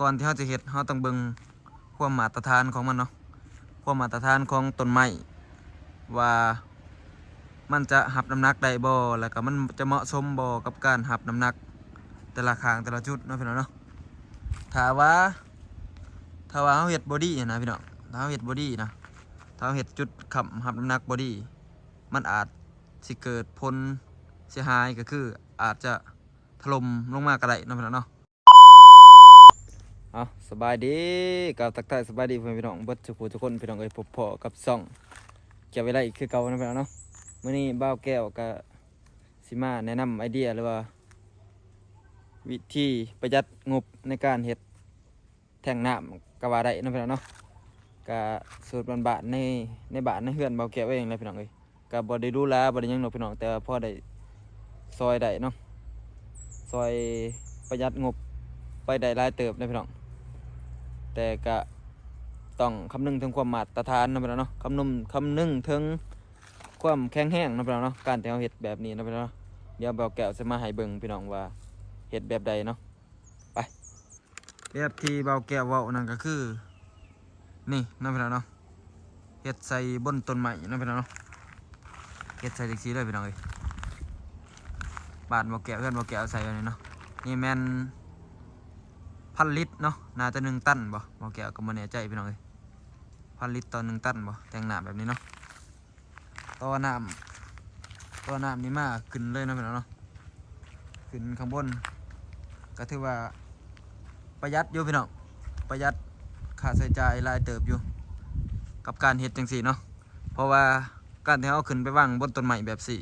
ກ່ອນທີ່ເຮົາຈະເຮັດ ເຮົາຕ້ອງເບິ່ງຄວາມມາດຕະຖານຂອງມັນເນາະ, ຄວາມມາດຕະຖານຂອງຕົ້ນໄມ້ ວ່າມັນຈະຮັບນ້ຳໜັກໄດ້ບໍ່ ແລ້ວກໍມັນຈະເໝາະສົມບໍ່ກັບການຮັບນ້ຳໜັກແຕ່ລະຂ້າງແຕ່ລະຈຸດເນາະ ພີ່ນ້ອງເນາະ. ຖ້າວ່າ ຖ້າວ່າເຮົາເຮັດບໍ່ດີນະ ພີ່ນ້ອງ, ຖ້າເຮົາເຮັດບໍ່ດີນະ ຖ້າເຮົາເຮັດຈຸດຄ້ຳຮັບນ້ຳໜັກບໍ່ດີ ມັນອາດຊິເກີດຜົນເສຍຫາຍ ກໍຄືອາດຈະຖະຫຼົ່ມລົງມາກໍໄດ້ເນາະ ພີ່ນ້ອງເນາະ. ເອົາ ສະບາຍດີ ກ່າວທັກທາຍສະບາຍດີພໍ່ແມ່ພີ່ນ້ອງເບິດສູ່ຜູ້ທຸກຄົນ ພີ່ນ້ອງເອີຍ. ພົບພໍ້ກັບຊ່ອງ ກຽວໄວໄລ ຄືເກົ່າເນາະ ພີ່ນ້ອງເນາະ. ມື້ນີ້ບ່າວແກ້ວກໍຊິມາແນະນຳໄອເດຍ ຫຼືວ່າວິທີປະຢັດງົບໃນການເຮັດແທງນ້ຳກໍວ່າໄດ້ເນາະ ພີ່ນ້ອງເນາະ. ກະສູດບ້ານໆ ໃນ ໃນບ້ານໃນເຮືອນບ່າວແກ້ວເອງແຫຼະ ພີ່ນ້ອງເອີຍ. ກໍບໍ່ໄດ້ຫຼູຫຼາ ບໍ່ໄດ້ຫຍັງດອກ ພີ່ນ້ອງ, ແຕ່ວ່າພໍໄດ້ຊ່ອຍໄດ້ເນາະ, ຊ່ອຍປະຢັດງົບໄປໄດ້ຫຼາຍເຕີບເດ້ ພີ່ນ້ອງ. ແຕ່ກໍຕ້ອງຄຳນຶງເຖິງຄວາມມາດຕະຖານເນາະ ພີ່ນ້ອງເນາະ, ຄຳນຶງ ຄຳນຶງເຖິງຄວາມແຂງແຮງເນາະ ພີ່ນ້ອງເນາະ, ການທີ່ເຮົາເຮັດແບບນີ້ເນາະ ພີ່ນ້ອງເນາະ. ດຽວບ່າວແກ້ວຊິມາໃຫ້ເບິ່ງ ພີ່ນ້ອງ ວ່າເຮັດແບບໃດເນາະ. ໄປ ແບບທີ່ບ່າວແກ້ວເວົ້ານັ້ນກໍຄືນີ້ເນາະ ພີ່ນ້ອງເນາະ, ເຮັດໃສ່ບົນຕົ້ນໄມ້ເນາະ ພີ່ນ້ອງເນາະ, ເຮັດໃສ່ຈັ່ງຊີ້ເລີຍ ພີ່ນ້ອງເອີຍ. ບ້ານບ່າວແກ້ວ ເຮືອນບ່າວແກ້ວໃສ່ແບບນີ້ເນາະ. ນີ້ແມ່ນພັນລິດເນາະ, ໜ້າຈະໜຶ່ງຕັນບໍ່ ບ່າວແກ້ວກໍບໍ່ແນ່ໃຈ ພີ່ນ້ອງເອີຍ, ພັນລິດຕໍ່ໜຶ່ງຕັນບໍ່ ແທງນ້ຳແບບນີ້ເນາະ. ຕໍ່ນ້ຳ ຕໍ່ນ້ຳນີ້ມາຂຶ້ນເລີຍເນາະ ພີ່ນ້ອງເນາະ, ຂຶ້ນຂ້າງບົນ ກໍຖືວ່າປະຢັດຢູ່ ພີ່ນ້ອງ, ປະຢັດຄ່າໃຊ້ຈ່າຍຫຼາຍເຕີບຢູ່ ກັບການເຮັດຈັ່ງຊີ້ເນາະ. ເພາະວ່າການທີ່ເຮົາຂຶ້ນໄປວາງບົນຕົ້ນໄມ້ແບບຊີ້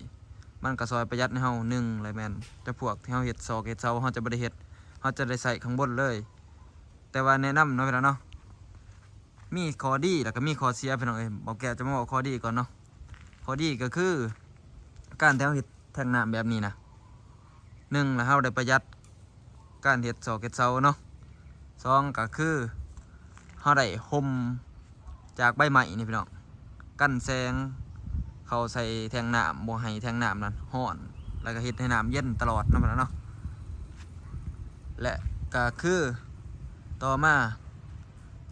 ມັນກໍຊ່ອຍປະຢັດໃຫ້ເຮົາ. ໜຶ່ງ ແລ້ວແມ່ນຈຳພວກທີ່ເຮົາເຮັດຊອກເຮັດເສົາ ເຮົາຈະບໍ່ໄດ້ເຮັດ, ເຮົາຈະໄດ້ໃຊ້ຂ້າງບົນເລີຍ. ແຕ່ວ່າແນະນຳເນາະ ພີ່ນ້ອງເນາະ, ມີຂໍ້ດີ ແລ້ວກໍມີຂໍ້ເສຍ ພີ່ນ້ອງເອີຍ. ບ່າວແກ້ວຈະມາເວົ້າຂໍ້ດີກ່ອນເນາະ. ຂໍ້ດີກໍຄື ການທີ່ເຮົາເຮັດແທງນ້ຳແບບນີ້ນະ, ໜຶ່ງ ລະເຮົາໄດ້ປະຢັດການເຮັດຊອກເຮັດເສົາເນາະ, ສອງ ກໍຄືເຮົາໄດ້ຮົ່ມຈາກໃບໄມ້ນີ້ ພີ່ນ້ອງ, ກັນແສງເຂົ້າໃສ່ແທງນ້ຳ ບໍ່ໃຫ້ແທງນ້ຳນັ້ນຮ້ອນ ແລ້ວກໍເຮັດໃຫ້ນ້ຳເຢັນຕະຫຼອດເນາະ ພີ່ນ້ອງເນາະ. ແລະກໍຄືຕໍ່ມາ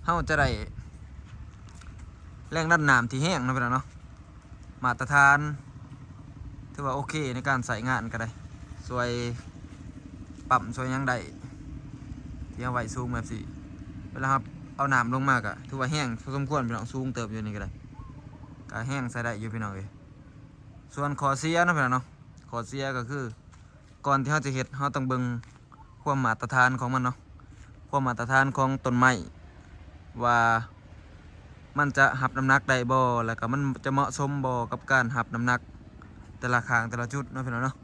ເຮົາຈະໄດ້ແຮງດັນນ້ຳທີ່ແຮງເນາະ ພີ່ນ້ອງເນາະ, ມາດຕະຖານ ຖືວ່າໂອເຄໃນການໃຊ້ງານກໍໄດ້, ຊ່ວຍປ້ຳຊ່ວຍຫຍັງໄດ້ ທີ່ເຮົາໄວ້ສູງແບບຊີ້. ເວລາເຮົາເອົານ້ຳລົງມາກໍຖືວ່າແຮງພໍສົມຄວນ ພີ່ນ້ອງ, ສູງເຕີບຢູ່ນີ້ກໍໄດ້, ກໍແຮງໃຊ້ໄດ້ຢູ່ ພີ່ນ້ອງເອີຍ. ສ່ວນຂໍ້ເສຍເນາະ ພີ່ນ້ອງເນາະ, ຂໍ້ເສຍກໍຄື ກ່ອນທີ່ເຮົາຈະເຮັດ ເຮົາຕ້ອງເບິ່ງຄວາມມາດຕະຖານຂອງມັນເນາະ, ຄວາມມາດຕະຖານຂອງຕົ້ນໄມ້ ວ່າມັນຈະຮັບນ້ຳໜັກໄດ້ບໍ່ ແລ້ວກໍມັນຈະເໝາະສົມບໍ່ກັບການຮັບນ້ຳໜັກແຕ່ລະຂ້າງແຕ່ລະຈຸດເນາະ ພີ່ນ້ອງເນາະ.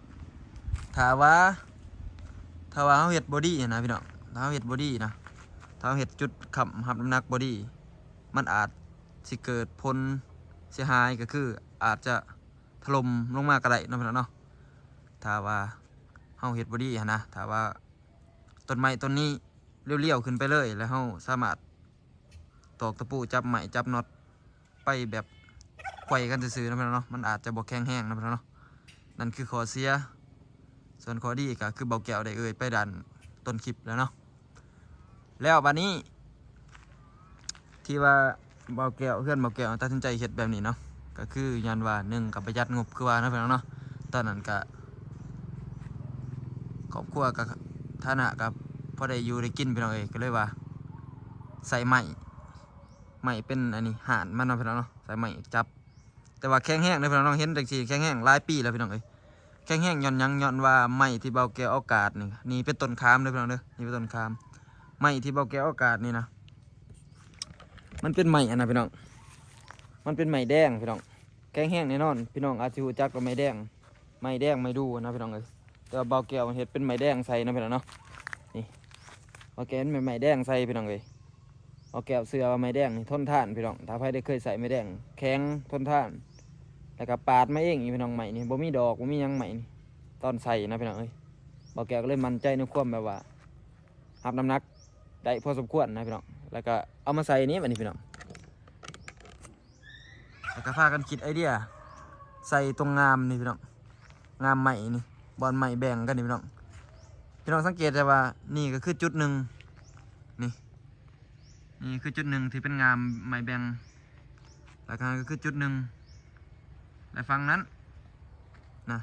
ຖ້າວ່າ ຖ້າວ່າເຮົາເຮັດບໍ່ດີນະ ພີ່ນ້ອງ, ຖ້າເຮົາເຮັດບໍ່ດີນະ, ຖ້າເຮົາເຮັດຈຸດຄ້ຳຮັບນ້ຳໜັກບໍ່ດີ ມັນອາດຊິເກີດຜົນເສຍຫາຍ ກໍຄືອາດຈະຖະຫຼົ່ມລົງມາກໍໄດ້ເນາະ ພີ່ນ້ອງເນາະ. ຖ້າວ່າເຮົາເຮັດບໍ່ດີຫັ້ນນະ, ຖ້າວ່າຕົ້ນໄມ້ຕົ້ນນີ້ລ້ຽວໆຂຶ້ນໄປເລີຍ ແລ້ວເຮົາສາມາດຕອກຕະປູ ຈັບໄມ້ ຈັບນັອດ ໄປແບບໄຂວ້ກັນຊື່ໆເນາະ ພີ່ນ້ອງເນາະ, ມັນອາດຈະບໍ່ແຂງແຮງເນາະ ພີ່ນ້ອງເນາະ. ນັ້ນຄືຂໍ້ເສຍ. ສ່ວນຂໍ້ດີກໍຄືບ່າວແກ້ວໄດ້ເອີ່ຍໄປດ້ານຕົ້ນຄລິບແລ້ວເນາະ. ແລ້ວບາດນີ້ ທີ່ວ່າບ່າວແກ້ວ ເຮືອນບ່າວແກ້ວຕັດສິນໃຈເຮັດແບບນີ້ເນາະ ກໍຄືຍ້ອນວ່າ ໜຶ່ງ ກໍປະຢັດງົບຄືວ່າເນາະ ພີ່ນ້ອງເນາະ. ຕອນນັ້ນກໍຄອບຄົວກໍຖານະກໍພໍໄດ້ຢູ່ໄດ້ກິນ ພີ່ນ້ອງເອີຍ, ກໍເລີຍວ່າໃຊ້ໄມ້ ໄມ້ເປັນອັນນີ້ ຫານມັນເນາະ ພີ່ນ້ອງເນາະ, ໃຊ້ໄມ້ຈັບ. ແຕ່ວ່າແຂງແຮງເດີ ພີ່ນ້ອງເນາະ, ເຫັນຈັ່ງຊີ້ແຂງແຮງຫຼາຍປີແລ້ວ ພີ່ນ້ອງເອີຍ. ແຂງແຮງຍ້ອນຫຍັງ? ຍ້ອນວ່າໄມ້ທີ່ບ່າວແກ້ວເອົາກາດນີ້, ນີ້ເປັນຕົ້ນຂາມເດີ ພີ່ນ້ອງເດີ, ນີ້ເປັນຕົ້ນຂາມ. ໄມ້ທີ່ບ່າວແກ້ວເອົາກາດນີ້ນະ ມັນເປັນໄມ້ອັນນະ ພີ່ນ້ອງ, ມັນເປັນໄມ້ແດງ ພີ່ນ້ອງ. ແຂງແຮງແນ່ນອນ, ພີ່ນ້ອງອາດຊິຮູ້ຈັກວ່າໄມ້ແດງ, ໄມ້ແດງ ໄມ້ດູ່ນະ ພີ່ນ້ອງເອີຍ. ແຕ່ວ່າບ່າວແກ້ວເຮັດເປັນໄມ້ແດງໃສ່ນະ ພີ່ນ້ອງເນາະ. ນີ້ ບ່າວແກ້ວເຮັດໄມ້ແດງໃສ່ ພີ່ນ້ອງເອີຍ. ບ່າວແກ້ວເຊື່ອວ່າໄມ້ແດງນີ້ທົນທານ ພີ່ນ້ອງ. ຖ້າໃຜໄດ້ເຄີຍໃຊ້ໄມ້ແດງ ແຂງ ທົນທານ. ແລ້ວກໍປາດມາເອງອີກ ພີ່ນ້ອງ, ໄມ້ນີ້ບໍ່ມີດອກ ບໍ່ມີຫຍັງ, ໄມ້ນີ້ ຕອນໃສ່ນະ ພີ່ນ້ອງເອີຍ. ບ່າວແກ້ວກໍເລີຍໝັ້ນໃຈໃນຄວາມແບບວ່າ ຮັບນ້ຳໜັກໄດ້ພໍສົມຄວນນະ ພີ່ນ້ອງ. ແລ້ວກໍເອົາມາໃສ່ນີ້ ບາດນີ້ ພີ່ນ້ອງ. ແລ້ວກໍພາກັນຄິດໄອເດຍໃສ່ຕົງງາມນີ້ ພີ່ນ້ອງ, ງາມໄມ້ນີ້, ບ່ອນໄມ້ແບ່ງກັນນີ້ ພີ່ນ້ອງ. ພີ່ນ້ອງສັງເກດໄດ້ວ່ານີ້ກໍຄືຈຸດໜຶ່ງ, ນີ້ ນີ້ຄືຈຸດໜຶ່ງທີ່ເປັນງ່າໄມ້ແບ່ງ ແລ້ວກໍຄືຈຸດໜຶ່ງ ແລະຝັ່ງນັ້ນນະ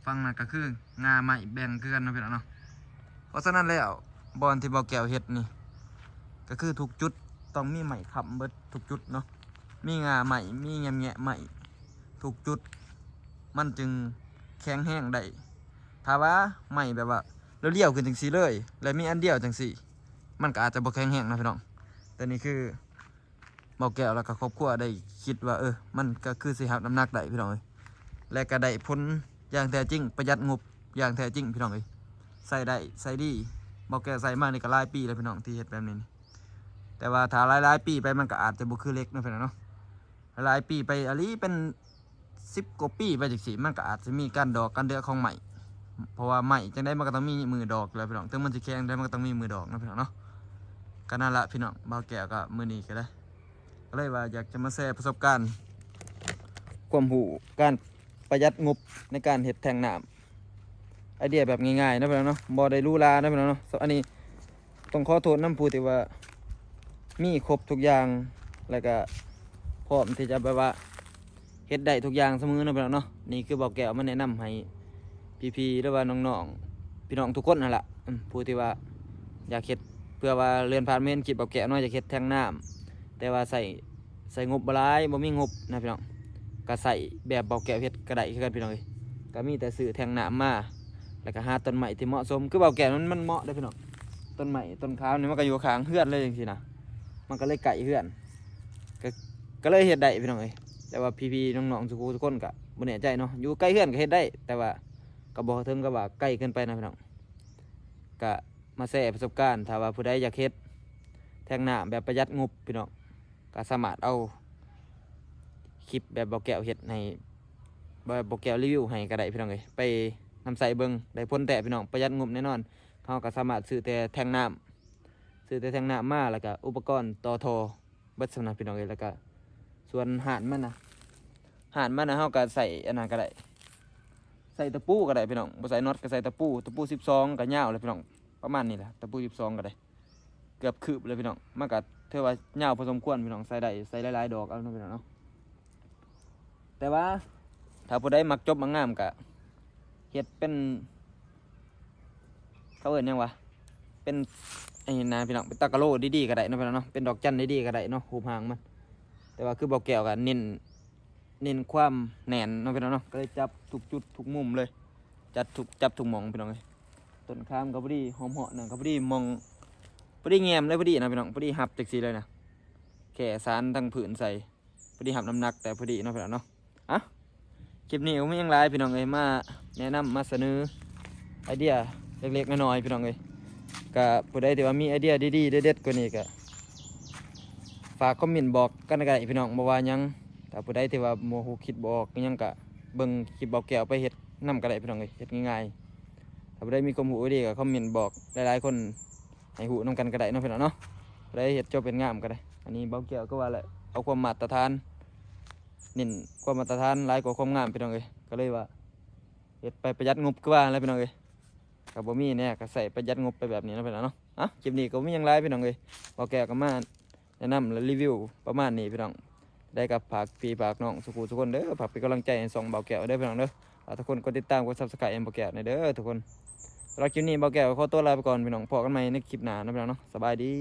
ຝັ່ງນັ້ນກໍຄືງ່າໄມ້ແບ່ງຄືກັນເນາະ ພີ່ນ້ອງເນາະ. ເພາະສະນັ້ນແລ້ວ ບ່ອນທີ່ບ່າວແກ້ວເຮັດນີ້ ກໍຄືທຸກຈຸດຕ້ອງມີໄມ້ຄ້ຳເບິດທຸກຈຸດເນາະ ມີງ່າໄມ້ ມີແງ່ມແງະໄມ້ ທຸກຈຸດ ມັນຈຶ່ງແຂງແຮງໄດ້. ຖ້າວ່າໄມ້ແບບວ່າລຽວໆຂຶ້ນຈັ່ງຊີ້ເລີຍ ແລະມີອັນດຽວຈັ່ງຊີ້ ມັນກໍອາດຈະບໍ່ແຂງແຮງເນາະ ພີ່ນ້ອງ. ແຕ່ນີ້ຄືບ່າວແກ້ວ ແລ້ວກໍຄອບຄົວໄດ້ຄິດວ່າ ເອີ ມັນກໍຄືຊິຮັບນ້ຳໜັກໄດ້ ພີ່ນ້ອງເອີຍ ແລະກໍໄດ້ຜົນຢ່າງແທ້ຈິງ ປະຢັດງົບຢ່າງແທ້ຈິງ ພີ່ນ້ອງເອີຍ ໃຊ້ໄດ້ໃຊ້ດີ. ບ່າວແກ້ວໃຊ້ມານີ້ກໍຫຼາຍປີແລ້ວ ພີ່ນ້ອງ ທີ່ເຮັດແບບນີ້ນີ້ ແຕ່ວ່າຖ້າຫຼາຍໆປີໄປ ມັນກໍອາດຈະບໍ່ຄືເຫຼັກເນາະ ພີ່ນ້ອງເນາະ. ຫຼາຍປີໄປອີ່ຫຼີ ເປັນສິບກວ່າປີໄປຈັ່ງຊີ້ ມັນກໍອາດຈະມີການດອກການເດືອຂອງໄມ້ ເພາະວ່າໄມ້ຈັ່ງໃດມັນກໍຕ້ອງມີມືດອກແຫຼະ ພີ່ນ້ອງ ເຖິງມັນຊິແຂງແຕ່ມັນກໍຕ້ອງມີມືດອກເນາະ ພີ່ນ້ອງເນາະ. ກໍນັ້ນລະ ພີ່ນ້ອງ ບ່າວແກ້ວກໍມື້ນີ້ກໍໄດ້ ກໍເລີຍວ່າຢາກຈະມາແຊປະສົບການ ຄວາມຮູ້ການປະຢັດງົບໃນການເຮັດແທງນ້ຳ ໄອເດຍແບບງ່າຍໆເນາະ ພີ່ນ້ອງເນາະ ບໍ່ໄດ້ຫຼູຫຼາເນາະ ພີ່ນ້ອງເນາະ. ອັນນີ້ ຕ້ອງຂໍໂທດນຳຜູ້ທີ່ວ່າມີຄົບທຸກຢ່າງ ແລ້ວກະພ້ອມທີ່ຈະແບບວ່າເຮັດໄດ້ທຸກຢ່າງສະເໝີເນາະ ພີ່ນ້ອງເນາະ. ນີ້ຄືບ່າວແກ້ວມາແນະນຳໃຫ້ພີ່ໆ ຫຼືວ່ານ້ອງໆ ພີ່ນ້ອງທຸກຄົນຫັ້ນລະ ອືມ ຜູ້ທີ່ວ່າຢາກເຮັດ ເພື່ອວ່າເລື່ອນຜ່ານມາເຫັນຄລິບບ່າວແກ້ວເນາະ ຢາກເຮັດແທງນ້ຳ ແຕ່ວ່າໃຊ້ ໃຊ້ງົບບໍ່ຫຼາຍ ບໍ່ມີງົບນະ ພີ່ນ້ອງ ກະໃຊ້ແບບບ່າວແກ້ວເຮັດກະໄດ້ຄືກັນ ພີ່ນ້ອງເອີຍ. ກະມີແຕ່ຊື້ແທງນ້ຳມາ ແລ້ວກະຫາຕົ້ນໄມ້ທີ່ເໝາະສົມ ຄືບ່າວແກ້ວນັ້ນ ມັນເໝາະເດ້ ພີ່ນ້ອງ. ຕົ້ນໄມ້ຕົ້ນຂາວນີ້ ມັນກະຢູ່ຂ້າງເຮືອນເລີຍຈັ່ງຊີ້ນະ ມັນກະເລີຍໃກ້ເຮືອນ ກະ ກະເລີຍເຮັດໄດ້ ພີ່ນ້ອງເອີຍ. ແຕ່ວ່າພີ່ໆ ນ້ອງໆ ທຸກຜູ້ທຸກຄົນກະບໍ່ແນ່ໃຈເນາະ ຢູ່ໃກ້ເຮືອນກະເຮັດໄດ້ ແຕ່ວ່າກະບໍ່ເຖິງກັບວ່າໃກ້ເກີນໄປນະ ພີ່ນ້ອງ. ກະມາແຊປະສົບການ ຖ້າວ່າຜູ້ໃດຢາກເຮັດແທງນ້ຳແບບປະຢັດງົບ ພີ່ນ້ອງ ກໍສາມາດເອົາຄລິບແບບບ່າວແກ້ວເຮັດໃຫ້ ແບບບ່າວແກ້ວຣີວິວໃຫ້ກໍໄດ້ ພີ່ນ້ອງເອີຍ ໄປນຳໃຊ້ເບິ່ງ ໄດ້ຜົນແທ້ ພີ່ນ້ອງ ປະຢັດງົບແນ່ນອນ. ເຮົາກໍສາມາດຊື້ແຕ່ແທງນ້ຳ ຊື້ແຕ່ແທງນ້ຳມາ ແລ້ວກໍອຸປະກອນຕໍ່ທໍ່ເບິດສ່ຳນັ້ນ ພີ່ນ້ອງເອີຍ. ແລ້ວກໍສ່ວນຫານມັນນະ ຫານມັນນະ ເຮົາກໍໃສ່ອັນນັ້ນກໍໄດ້ ໃສ່ຕະປູກໍໄດ້ ພີ່ນ້ອງ ບໍ່ໃສ່ນັອດກໍໃສ່ຕະປູ ຕະປູສິບສອງກໍຍາວແຫຼະ ພີ່ນ້ອງ ປະມານນີ້ແຫຼະ ຕະປູສິບສອງກໍໄດ້ ເກືອບຄືບເລີຍ ພີ່ນ້ອງ. ມັນກະຖືວ່າຍາວພໍສົມຄວນ ພີ່ນ້ອງ ໃສ່ໄດ້ ໃສ່ຫຼາຍໆດອກເອົາເນາະ ພີ່ນ້ອງເນາະ. ແຕ່ວ່າຖ້າຜູ້ໃດມັກຈົບມັກງາມກະເຮັດເປັນ ເຂົາເອີ້ນຫຍັງວະ ເປັນ ອັນນີ້ນະ ພີ່ນ້ອງ ເປັນຕາກະໂລດີໆກະໄດ້ເນາະ ພີ່ນ້ອງເນາະ ເປັນດອກຈັນດີໆກະໄດ້ເນາະ ຮູບຮ່າງມັນ. ແຕ່ວ່າຄືບ່າວແກ້ວກະເນັ້ນ ເນັ້ນຄວາມແໜ້ນເນາະ ພີ່ນ້ອງເນາະ ກະເລີຍຈັບທຸກຈຸດທຸກມຸມເລີຍ ຈັບທຸກ ຈັບທຸກໝ່ອງ ພີ່ນ້ອງເອີຍ. ຕົ້ນຂາມກໍພໍດີ ຫອມເຫາະ ນັ້ນກໍພໍດີ ໝ່ອງພໍດີແງມເລີຍ ພໍດີນະ ພີ່ນ້ອງ ພໍດີຮັບຈັ່ງຊີ້ເລີຍນະ ແຄ່ສານທັງພື້ນໃສ່ ພໍດີຮັບນ້ຳໜັກແຕ່ພໍດີເນາະ ພີ່ນ້ອງເນາະ. ອະ ຄລິບນີ້ບໍ່ມີຫຍັງຫຼາຍ ພີ່ນ້ອງເອີຍ ມາແນະນຳມາສະເໜີໄອເດຍເລັກໆນ້ອຍໆ ພີ່ນ້ອງເອີຍ. ກະຜູ້ໃດທີ່ວ່າມີໄອເດຍດີໆເດັດໆກວ່ານີ້ກະ ຝາກຄອມເມັນບອກກັນກໍໄດ້ ພີ່ນ້ອງ ບໍ່ວ່າຫຍັງ. ຖ້າຜູ້ໃດທີ່ວ່າບໍ່ຮູ້ ຄິດບໍ່ອອກອີ່ຫຍັງ ກະເບິ່ງຄລິບບ່າວແກ້ວໄປເຮັດນຳກໍໄດ້ ພີ່ນ້ອງເອີຍ ເຮັດງ່າຍໆ. ຖ້າຜູ້ໃດມີຄວາມຮູ້ດີກໍຄອມເມັນບອກຫຼາຍໆຄົນໃຫ້ຮູ້ນຳກັນກໍໄດ້ເນາະ ພີ່ນ້ອງເນາະ. ຜູ້ໃດເຮັດຈົບເຮັດງາມກໍໄດ້. ອັນນີ້ບ່າວແກ້ວກໍວ່າແຫຼະ ເອົາຄວາມມາດຕະຖານ ເນັ້ນຄວາມມາດຕະຖານຫຼາຍກວ່າຄວາມງາມ ພີ່ນ້ອງເອີຍ ກໍເລີຍວ່າເຮັດໄປປະຢັດງົບຄືວ່າແຫຼະ ພີ່ນ້ອງເອີຍ. ກໍບໍ່ມີແນ່ ກໍໃຊ້ປະຢັດງົບໄປແບບນີ້ເນາະ ພີ່ນ້ອງເນາະ. ອະ ຄລິບນີ້ກໍບໍ່ມີຫຍັງຫຼາຍ ພີ່ນ້ອງເອີຍ ບ່າວແກ້ວກໍມາ ແນະນຳ ແລະ ຣີວິວປະມານນີ້ ພີ່ນ້ອງ. ໄດ້ກໍຝາກພີ່ຝາກນ້ອງສູ່ຜູ້ສູ່ຄົນເດີ ຝາກເປັນກຳລັງໃຈໃຫ້ຊ່ອງບ່າວແກ້ວເດີ ພີ່ນ້ອງເດີ. ຝາກທຸກຄົນກົດຕິດຕາມ ກົດ Subscribe ໃຫ້ບ່າວແກ້ວແດ່ເດີທຸກຄົນ. ສຳລັບຄລິບນີ້ ບ່າວແກ້ວກໍຂໍຕົວລາໄປກ່ອນ ພີ່ນ້ອງ. ພໍ້ກັນໃໝ່ໃນຄລິບໜ້າເນາະ ພີ່ນ້ອງເນາະ. ສະບາຍດີ.